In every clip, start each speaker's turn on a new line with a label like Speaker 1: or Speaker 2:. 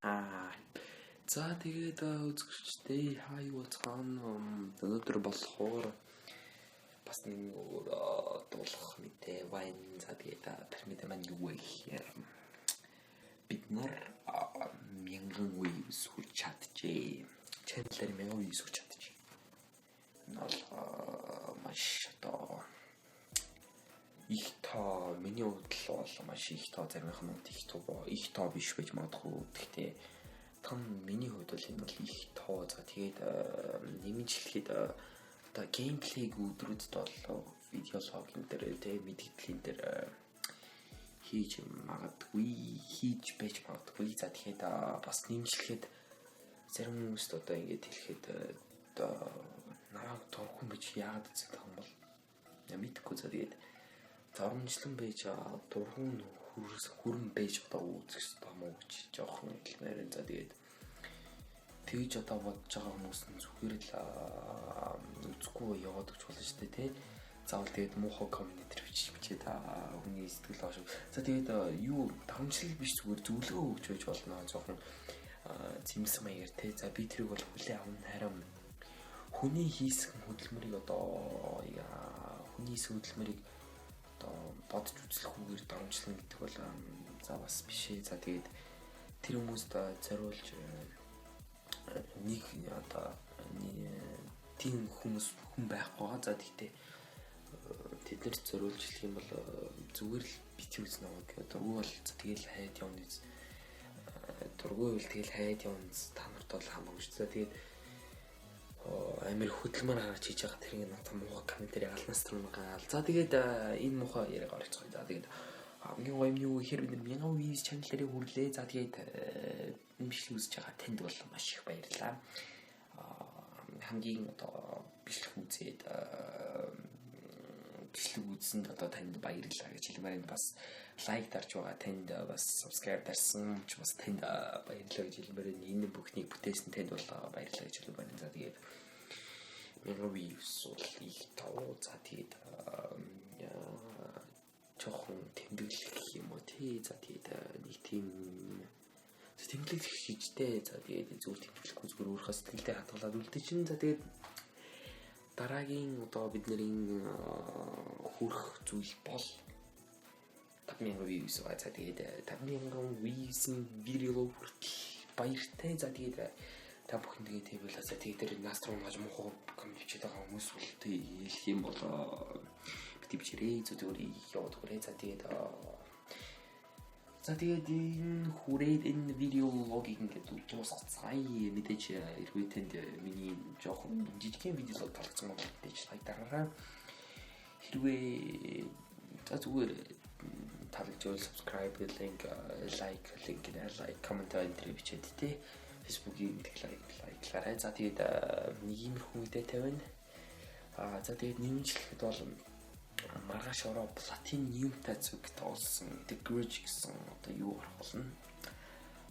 Speaker 1: Аа. За, тэгээд үзэгчдээ, хаа юу цаана өнөөдөр болохоор бас нэг өөр дуулах мэдээ байна. За, тэгээд тэр мэдээ маань юу вэ гэхээр бид нар 1000 views хүрч чаджээ. Channel-аар 1000 views хүрч чаджээ. Энэ бол маш одоо их тоо, миний хувьд л бол маш их тоо, заримынх нь их тоо, их тоо биш байж магадгүй. Гэхдээ том миний хувьд бол энэ бол их тоо. За, тэгээд нэмж хэлэхэд одоо gameplay г өдрүүдэд бол видео vlog ын дээр тэ мэдгэдлийн дээр хийж магадгүй, хийж байж магадгүй. За, тэгэхээр бас нэмжлэхэд зарим хүмүүст одоо ингэж хэлэхэд одоо намайг дургүй байж яагаад үздэг юм бол мэдэхгүй. За, тэгээд доромжлон байж, дургуун хүрэн байж одоо үзэх ёстой юм уу гэж жоохон хэлмээр байна. За, тэгээд тэгж одоо бодож байгаа хүмүүс нь зүгээр л үзэхгүй яваад өгч болно шүү дээ, тий. Заавал тэгээд муухай comment дээр бичиж бичээд хүний сэтгэл хоош. За, тэгээд юу давамжлал биш, зүгээр зөвлөгөө өгч байж болно. Жоохон зэмлсэн маягаар, тий. За, би тэрийг бол хүлээн авна, харин хүний хийсэн хөдөлмөрийг одоо хүний хийсэн хөдөлмөрийг одоо бодож үзлэхгүйгээр доромжлно гэдэг бол за бас биш ээ. За, тэгээд тэр хүмүүст зориулж нэг одоо тийм хүмүүс хүн байхгүй байгаа. За, тэгтээ тэднэрт зориулж хэлэх юм бол зүгээр л бити үзнэ гэх. Дургүй бол тэгэл хайд явна биз. Дургүй бол тэгэл хайд явна. Та нарт бол хамаагүй шүү. За, тэгээд амир хөдөлмөр гаргаж хийж байгаа тэрийг надад муухай comment ээр алнаас тэр гаал. За, тэгээд энэ муухай яриаг орцгоё. За, тэгээд хамгийн гоё юм юу гэхээр бид нар 1000 views channel ээрээ хүрлээ. За, тэгээд энэ бичлэг үзэж байгаа танд бол маш их баярлалаа. Хамгийн одоо бичлэг үзээд бичлэг үзсэнд одоо танд баярлалаа гэж хэлмээр байна. Бас like дарж байгаа танд, бас subscribe дарсан ч бас танд баярлалаа гэж хэлмээр байна. Энэ бүхнийг бүтээсэн танд бол баярлалаа гэж хэлмээр байна. За, тэгээд 1000 views бол их тоо. За, тэгээд жоохон тэмдэглэх юм уу, тий. За, тэгээд нэг тийм тэмдэглэх хийжтэй. За, тэгээд зүгээр тэмдэглэхгүй, зүгээр өөрийнхөө сэтгэлдээ хадгалаад үлдээ чинь. За, тэгээд дараагийн одоо бидний хүрэх зүйл бол 5000 views байгаа. За, тэгээд 5000 views-ийн видео хүртэл баяртай. За, тэгээд та бүхэн тэгээд тийм байла. За, тэгээд тэр настрой гаж муухай comment бичээд байгаа хүмүүс бол тий хэлэх юм бол бити бичээрэй. Зүгээр яваад өгөөрэй. За, тэгээд энэ хүрээд энэ видео vlog ийг ингээд дуусгацгаая. Мэдээж хэрвээ танд миний жоохон жижигхэн видео vlog таалагдсан бол мэдээж like дараарай. Хэрвээ за зүгээр таалагдж subscribe, link, like, link, like, comment энэ тэр бичээд тий. Facebook-ийн like like лаарай. За, тэгээд нэг иймэрхүү мэдээ тавина. Аа, за, тэгээд нэмжлэхэд бол маргааш ороо Platinum-тай зүг тоглосон The Grudge гэсэн одоо юу орох болно.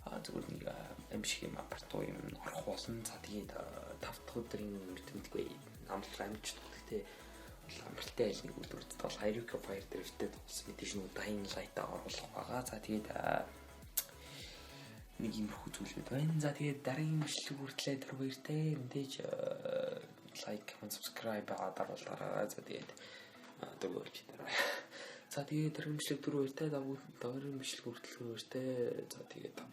Speaker 1: А зүгээр нэг юм шиг юм апартуу юм орох болно. За, тэгээд 5 дахь өдрийн мэдгүй амлал амжиж, гэхдээ бол амралтай айл нэг өдрөд бол Hyrule Fire Drift-тэй тоглосон мэдээж нөгөө Dying Light-а оруулах байгаа. За, тэгээд нэг иймэрхүү зүйлүүд байна. За, тэгээд дараагийн бичлэг хүртлээ түр баяртай. Мэдээж like, comment, subscribe даруулаарай. За, тэгээд дөрөв болж дараа. За, тэгээд дараагийн бичлэг түр баяртай. Дараагийн бичлэг хүртэл баяртай. За, тэгээд та